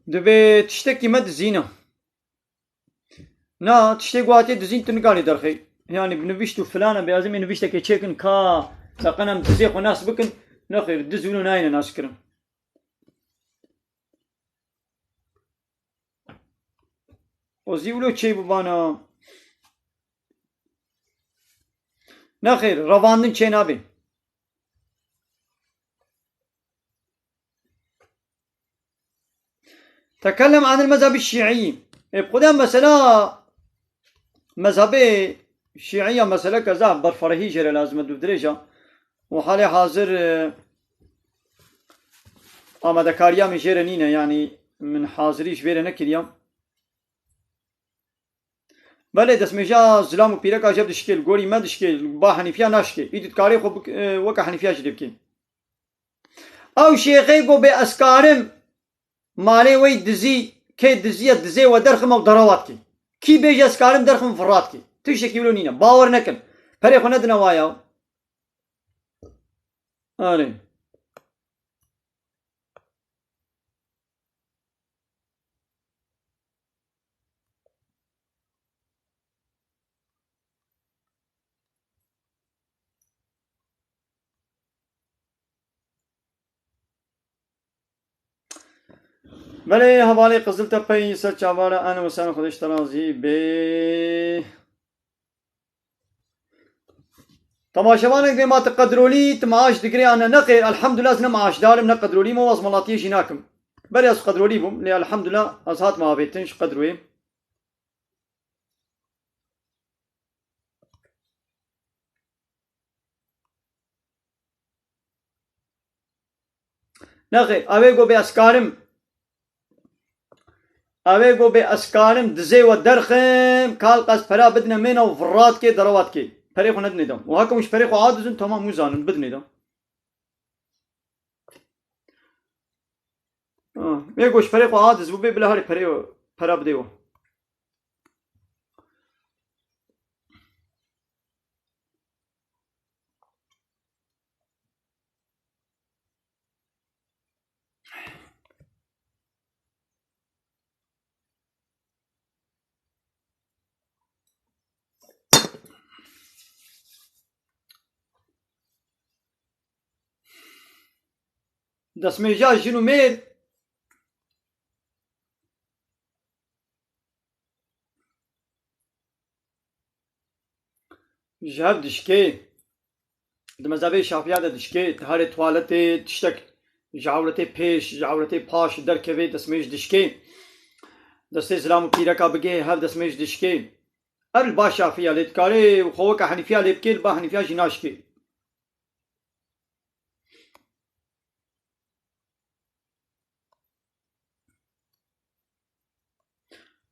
Divê tiştekî me dizîna. Na, tiştê ku hatiye dizîn tu nikarî derxî. Yani bi nivîşt û filan e, bê ez ê nivîştekê çêkin ka seqen em dizê xwe nas bikin. Nexêr, diz wilo nayêne naskirin. O zî wilo çê bibana. Nexêr, revandin çê nabe. Tekellem anil mezhebi şiî. E, bi xuda mesela mezhebê şiî ya meseleke zaf berfirehî jê re lazim e, dûvdirêj e. Û halê hazir, e, amadekariya min jê re nîne, yanî min hazirî ji vê re nekiriya. Belê destmêja zilam û pîreka jê dişkê, li gorî me dişkê, li ba Henîfiya naşkê. Îdî dikarê xwe bik-, e, weke Henîfiya jî lê bikê. Ew şêxê ku bê ez karim malê wê dizî, kê diziye, dizê we derxim ew derawa dikê. Kî bêje ez karim derxim, firat kê. Tiştekî wilo nîne. Bawer nekin. Perê xwe nedine wa ya. Erê. Belê, hevalê Qiziltepeyî ser çavara, ehlen we sehlen, Xwedê ji te razî bê. Temaşevanek dê ma tu qedrolî, tu maaş digirê an ne? Nexêr, elhamdulillah, ez ne maaşdar im, ne qedrolî me, ez melatiyê jî nakim. Berê ez qedrolî bûm, lê elhamdulillah, ez hatim avêtin ji qedroyê. Nexêr, ew ê go bê ez karim. Ew ê go bê ez karim, dizê we derxim, kal qas pera bidine mêna û virat kê, derawa dikê. Perê xwe nedinê dam. Û heke hûn ji perê xwe aciz in, tamam, hûn zanin, bidinê dam. Ah, ê go ji perê xwe aciz bû bê, bila herê perê, pera bidê we. Destmêja jin û mêr. Ji hev dişkê. Di mezhebê Şafiya de dişkê, ti herê tuwaletê tiştek ji ewretê pêş, ji ewretê paş derkevê, destmêj dişkê. Destê zilam û pîreka bigê, hev destmêj dişkê. Ev li ba Şafiya lê dikarê û xwe weke Henîfiya lê bikê, li ba Henîfiya jî naşkê.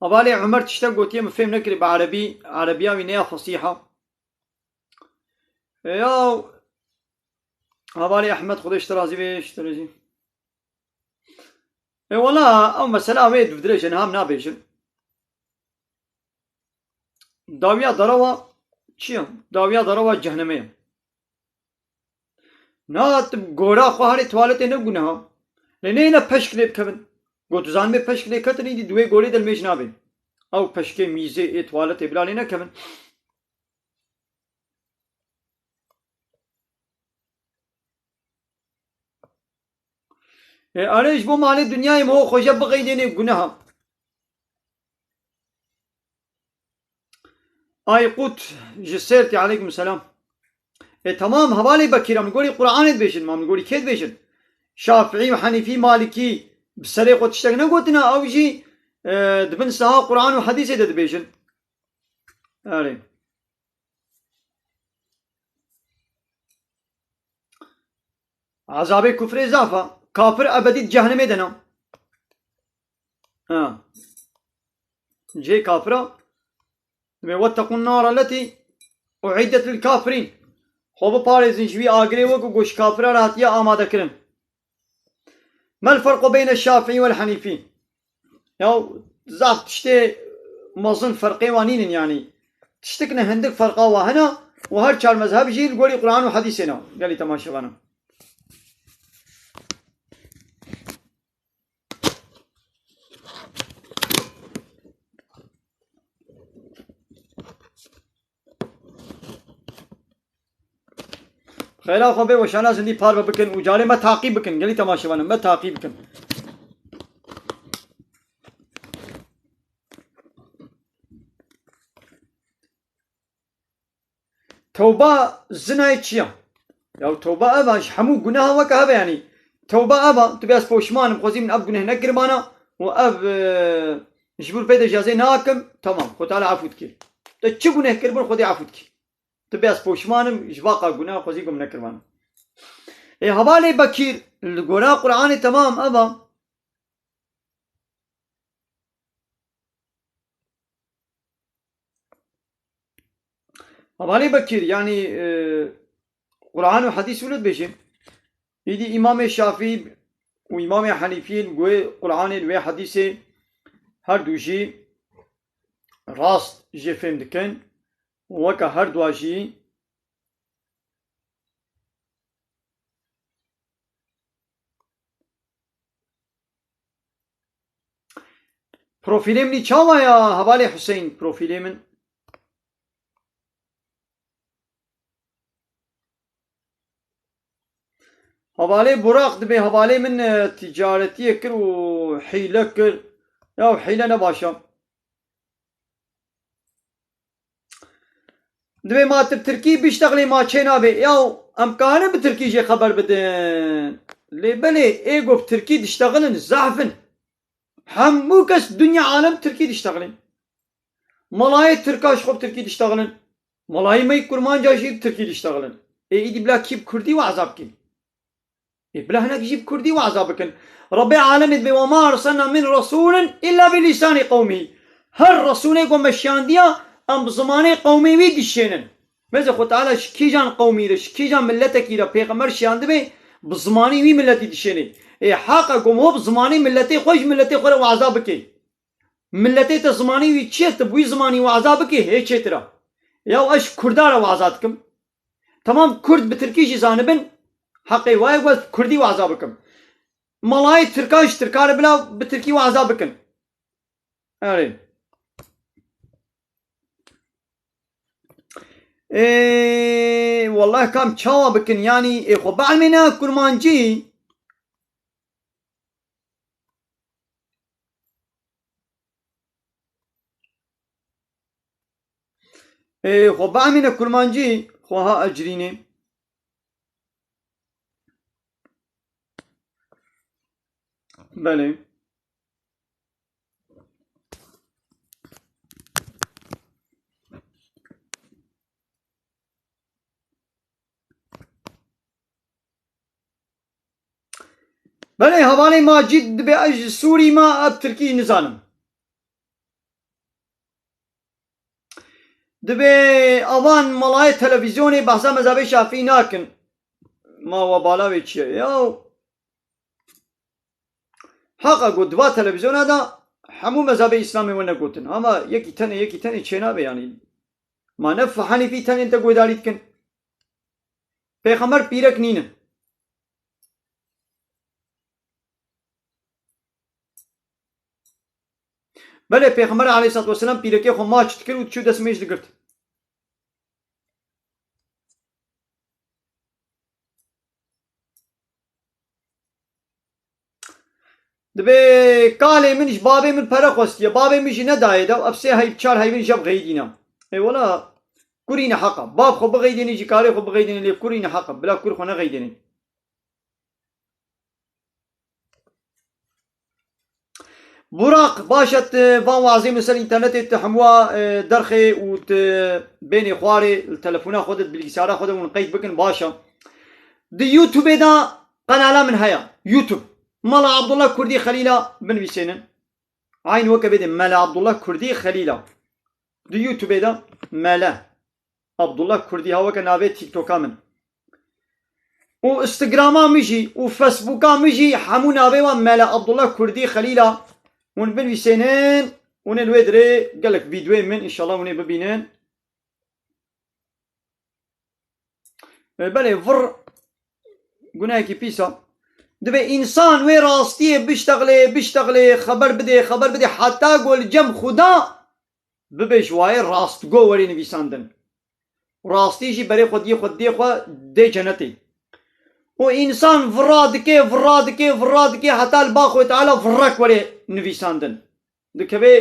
Hevalê Umer tiştek gotiye, min fêm nekirî bi erebî, erebiya wî ne ya fesîh a. E, ya hevalê Ehmed, Xwedê ji te razî be, ji te razî. E, wela, ew mesela wê didirêje, niha em nabêjin. Dawiya derewa çi ye? Dawiya derewa cehnemê ye. Na, tu gora xwe herê tuwaletê ne guneha. Lê neyne peşk lê bikevin. Got, tu zanibê peşk lê ketin, îdî di wê gorê de limêj nabê. Ew peşkê mîzê ê tuwaletê bila lê nekevin. E, erê, ji bo malê dinyayê min xwe jê bixeydênê guneha. Aykut ji Sêrtê, aleykum selam. E, tamam, hevalê Bekîr, em li gorî Qur'anê dibêjin, ma em li gorî kê dibêjin? Şafîî û Henîfî, Malîkî bi serê xwe tiştek negotina, ew jî, e, di bin saha Qur'an û hedîsê de dibêjin. Erê. Ezabê kufrê zaf e. Kafir ebedî di cehennemê de ne. Ha. Cihê kafira. Ve واتقوا النار التي أعدت للكافرين. Xwe biparêzin ji wî agirê wek ku ji kafiran re hatiye amadekirin. Mel ferqu beyne şafî wel henîfî. Ya zaf tiştê mezin ferqê wan nînin yanî. Tiştik ne hindik ferqa wa hene û her çar mezheb jî li gorî Quran û hedîsê ne. Gelî temaşevanim. Xêra xwe bê weşana zindî parve bikin û carê me taqîb bikin. Gelî temaşevanin me taqîb bikin. Tewba zinayê çi ya? Ya tewba ev a, ji hemû guneha weke hev e yanî. Tewba ev a, tu bê ez poşman im, xwezî min ev guneh nekiribana û ev, e, ji bo pê de cezê nakim, temam, Xwe Teala efû dikir. Te çi guneh kiribin, Xwedê efû dikir. Tu bê ez poşman im, ji vaqa guneha xwezî ku min nekiribana. Ê hevalê Bekîr, li gora Qur'anê temam ev a. Hevalê Bekîr, yanî, e, Quran û hedîs wilo dibêje. Îdî Îmamê Şafî û Îmamê Henîfî li wê Quranê, li wê hedîsê her du jî rast jê fêm dikin. Weke her dua jî Profîlê min î çawa ya hevalê Huseyîn? Profîlê min. Hevalê Buraq dibê hevalê min, e, ticaretiyê kir û hîle kir. Ya hîle ne baş e. Dibê ma tu bi tirkî biştexilî ma çê nabê. Yaw em karin bi tirkî jê xeber bidin. Lê belê ê ku bi tirkî diştexilin zehf in. Hemû kes dinya alem tirkî diştexilin. Melayê tirka ji xwe bi tirkî diştexilin. Melayê me yî kurmanca jî bi tirkî diştexilin. Ê îdî bila kî bi kurdî weza bikî? Ê bila hinek jî bi kurdî weza bikin. Rebbê alemê dibê, "Ve ma erselna min resulin illa bi lisanî qewmî." Her resulê ku me şiyandiya, em bi zimanê qewmê wî dişênin. Mêze Xwe Teala ji kîjan qewmî re, ji kîjan miletekî re pêxember şiyandibe, bi zimanê wî miletî dişênê. Ê heq e ku ho bi zimanê miletê xwe ji miletê xwe re weza bike. Miletê te zimanê wî çi ye, tu bi wî zimanî weza bikî, hê çêtir e. Ya ez ji kurda re weza dikim. Temam kurd bi tirkî jî zanibin, heqê wa ye ku ez bi kurdî weza bikim. Melayê tirka ji tirka re bila bi tirkî weza bikin. Erê. Ê, wallah kam çawa bikin, yanî ê xwe bielmêne kurmancî. Ê, xwe bielmêne kurmancî, xwe ha ecrînê. Belê. Belê, hevalê Macîd dibê ez ji Sûrî me, ez tirkî nizanim. Dibê avan melayê televîzyonê behsa mezhebê Şafî nakin. Ma we bala wê çi ye? Ya heq e ku di va televîzyona de hemû mezhebê Îslamê wene gotin. Ama yekî tenê, yekî tenê çênabe yanî. Ma ne Henîfî tenê te guhdarî dikin. Pêxember pîrek nînin. Belê Pêxember aleyhissalatu vesselam pîrekê xwe maç dikir û diçû dest mêj digirt. Dibê kalê min ji babê min pere xwestiye, babê min jî nedayê de, ev sê heyv, çar heyvin jeb xeydîna. Ê wela, kurî ne heqa. Bab xwe bixeydînî, ji karê xwe bixeydînî, lê kurî ne heqa. Bila kur xwe nexeydînî. Buraq, baş e, tu van wazê min ser înternetê tu hemûa, e, derxê û tu bênê xwarê li telefona xwe de, di bilgisara xwe de hûn qeyd bikin, baş e. Di YouTubeê de qenala min heye. YouTube. Mela Abdullah Kurdî Xelîla binivîsênin. Eyn weke bêdê Mela Abdullah Kurdî Xelîla. Di YouTubeê de Mele Abdullah Kurdî ha weke navê TikToka min. û Instagrama min jî û Facebooka min jî hemû navê wan Mele Abdullah Kurdî Xelîla. Hûn binivîsênin, hûn ê li wê dirê gelek vîdyoyê min, înşallah hûn ê bibînin. E, belê, vir gunehekî pîs e. Divê însan wê rastiyê biştexilê, biştexilê, xeber bidê, xeber bidê, heta ku li cem Xuda bibe ji wayê rastgo werê nivîsandin. Rastî jî berê xwe diyê xwe didê xwe dê cenetê. Û însan vira dike, vira dike, vira dike, heta li ba Xwedê Teala virek werê nivîsandin. Dikeve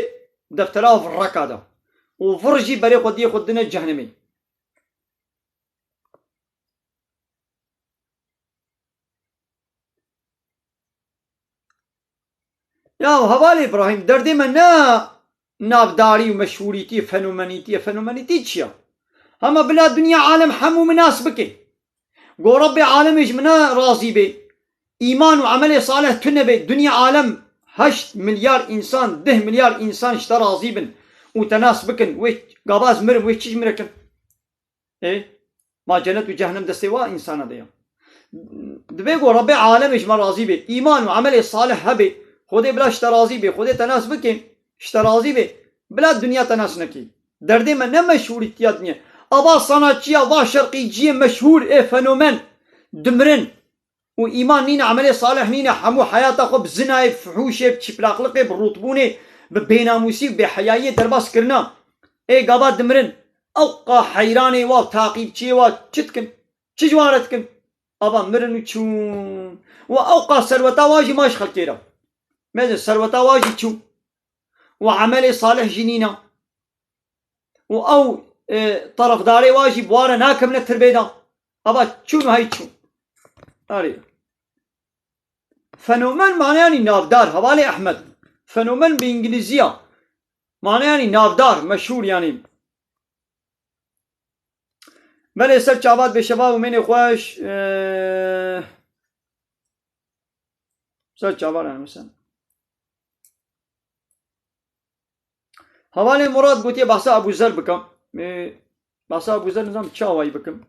deftera vireka de. Û vir jî berê xwe diyê xwe didine cehennemê. Ya hevalê Îbrahîm, derdê me ne navdarî û meşhûrîtî, fenomenîtî ye. Fenomenîtî çi ye? Hema bila dinya alem hemû min nas bike. Go Rebbê alemê ji min razî bê. Îman û emelê salih tune bê. Dinya alem heşt milyar însan, deh milyar însan ji te razî bin û te nas bikin. Wê gava ez mirim, wê çi ji min re kin? Ê, ma cenet û cehennem destê wa însana de ya. Divê ku Rebbê alemê ji me razî bê. Îman û emelê salih hebe. Xwedê bila ji te razî bê. Xwedê te nas bike, ji te razî bê. Bila dinya te nas nekê. Derdê me ne meşhûrîtiya dinya. Ava sanatçiya, va şerqîciyê meşhûr ê fenomen. Dimirin. Û îman nîne, emelê salih nîne, hemû heyata xwe bi zinayê, bi fihûşê, bi çîplaqliqê, bi rûtbûnê, bi bênamûsî û bêheyayiyê derbas kirina. Ê gava dimirin, ewqa heyranê wa û taqîbçiyê wa çi dikin? Çi ji wan re dikin? Ava mirin û çûn. Û ewqa serweta wa jî ma ji xelkê re. Mezin serweta wa jî çû. Û emelê salih jî nîne. Û ew, e, terefdarê wa jî bi wa re nakevine tirbê de. Ava çûn û hey çûn. Arê. Fenomen maneyanî navdar, hevalê Ehmed. Fenomen bi îngilîzî ya. Maneyanî navdar, meşhûr yanî. Belê ser çavat bê şeva û mênê xweş, e, ser çavan yani mesela. Hevalê Murat gotiye behsa Abu Zer bikim. Ê, behsa Abu Zer nizam çi awayî bikim.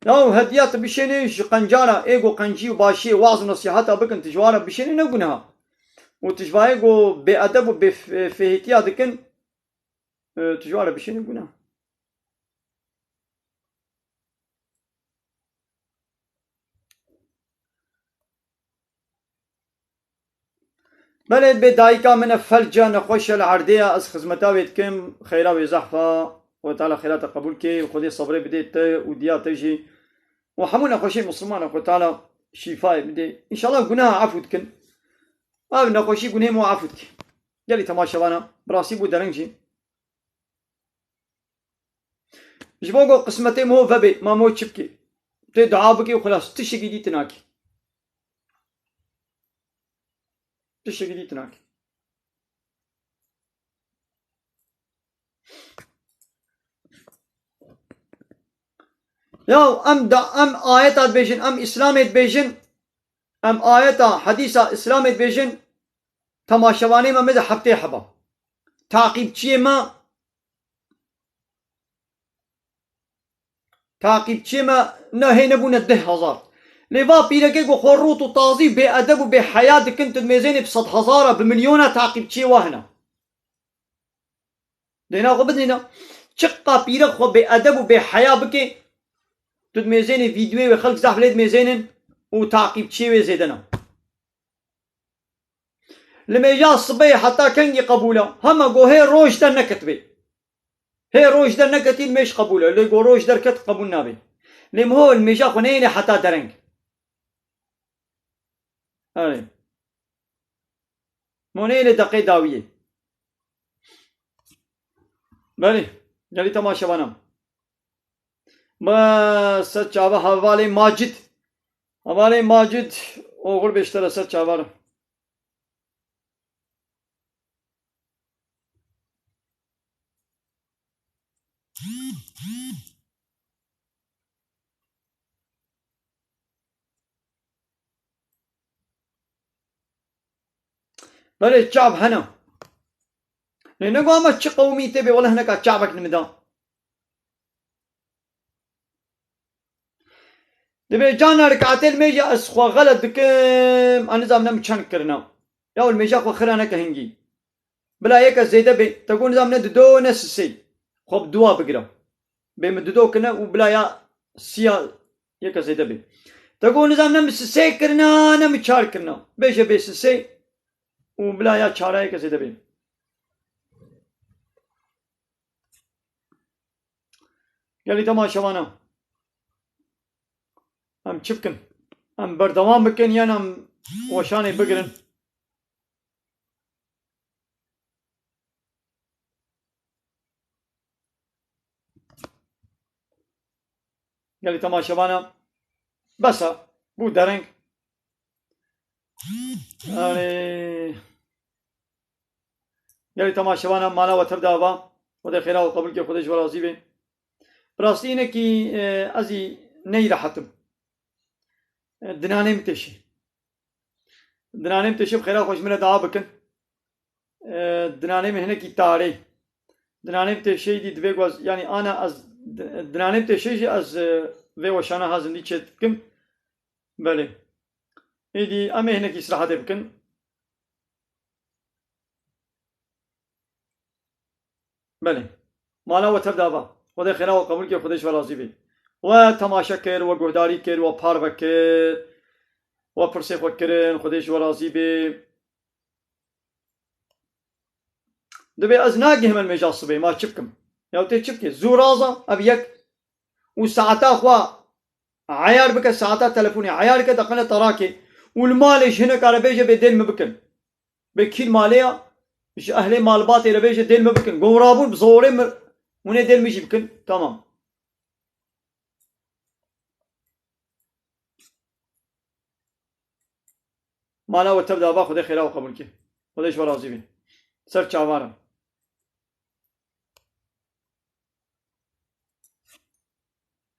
Ya hediya tu bişênê ji qencara ê go qencî û başiyê waz û nesîheta bikin, tu ji wan re bişênê ne guneha. Û tu ji vayê go bêedeb û bê f-, fêhîtiya dikin, e, tu ji wan re bişênê guneha. Belê bê dayika min e felce nexweş e li erdê ye, ez xizmeta wê dikim, xeyra wê zehfa, Xwedê Teala xeyra te qebûl kê û Xwedê sebrê bidê te û diya te jî û hemû nexweşê Mislimana Xwedê Teala şîfayê bidê. Înşallah guneha efû dikin. Ev nexweşî gunê me efû dike. Gelî temaşevana, bi rastî bû dereng jî. Ji bo ku qismetê mo vebe, ma mo çi bike? Tê dua bike û xilas, tiştekî dî tu nakî. Tiştekî dî tu nakî. Ya em da, em ayeta dibêjin, em Îslamê dibêjin, em ayeta, hedîsa Îslamê dibêjin, temaşevanê me, me de heftê heba. Taqîbçiyê me, taqîbçiyê me ne hê nebûne deh hezar. Lê va pîrekê ku xwe rût û tazî bêedeb û bêheya dikin, tu dimêzênê bi sed hezara, bi milyona taqîbçiyê wa hene. Dêna xwe bidîne. Çiqa pîrek xwe bêedeb û bêheya bike, tu dimêzênê vîdyoyê wê xelk zehf lê dimêzênin û taqîbçiyê wê zêde ne. Li mêja sibê heta kengî qebûl e? Hema go hê roj derneketibê. Hê roj derneketî li mêj qebûl e. Lê go roj derket qebûl nabe. Lê miho li mêja xwe neyêne heta dereng. Erê. Mo neyêne deqê dawiyê. Belê. Gelî temaşevana. Be ser çava hevalê Macid. Hevalê Macid, oxir bêştere ser çava re. Belê çav hene. Lê nego ama çi qewmî tê bê, wele hineka çavek nimida. Dibê carna rikatê li mêja ez xwe xelet dikim, ez nizam ne min çend kirina. Ya û li mêja xwe xira neke hingî. Bila yeke zêde bê, te got nizam ne dido ne sisê. Xwe bi dua bigire. Bê min dido kirine û bila ya siya yeke zêde bê. Te got nizam ne min sisê kirina, ne min çar kirina. Bêje bê sisê û bila ya çara yeke zêde bê. Gelî temaşevana. Em çi bikin? Em berdewam bikin yan em weşanê bigirin? Gelî temaşevana. Bes e. Bû dereng. Yanî, gelî temaşevana mala we tev de ava. Xwedê xêra we qebûl ke, Xwedê ji we razî be. Bi rastî hinekî, e, ez î neyî rehet im. E, dinanê min têşê. Dinanê min têşê, bi xêra xwe ji min re dua bikin. E, dinanê min hinekî tarê. Dinanê min têşê dî divê ku ez, yanî ana ez di-, dinanê min têşê jî ez, e, vê weşana ha zindî çê dikim. Belê. Êdî em ê hinekî îstirahatê bikin. Belê. Mala we tev de ava. Xwedê xêra we qebûl ke, Xwedê ji we razî be. We temaşe kir, we guhdarî kir, we parve kir, we pirsê xwe kirin, Xwedê ji we razî be. Dibê ez nagihim el mêja sibê, ma çi bikim? Ya tê çi bikê? Zû raza, ev yek. Û saeta xwe eyar bike, saeta telefonê eyar bike, deqene terakê. Û li malê ji hineka re bêje bê dêl min bikin. Bê kî li malê ya, ji ehlê malbatê re bêje dêl min bikin. Gon rabûn bi zorê min, hûn ê dêl min jî bikin. Tamam. Mala we tev de ava, Xwedê xêra we qebûl ke. Xwedê ji we razî be. Ser çavan re.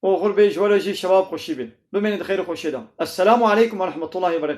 Oxir bê ji we re jî şeva bi xweşî be. Bimêne di xêr û xweşiyê de. Esselamu aleykum ve rahmetullahi ve berekatuhu.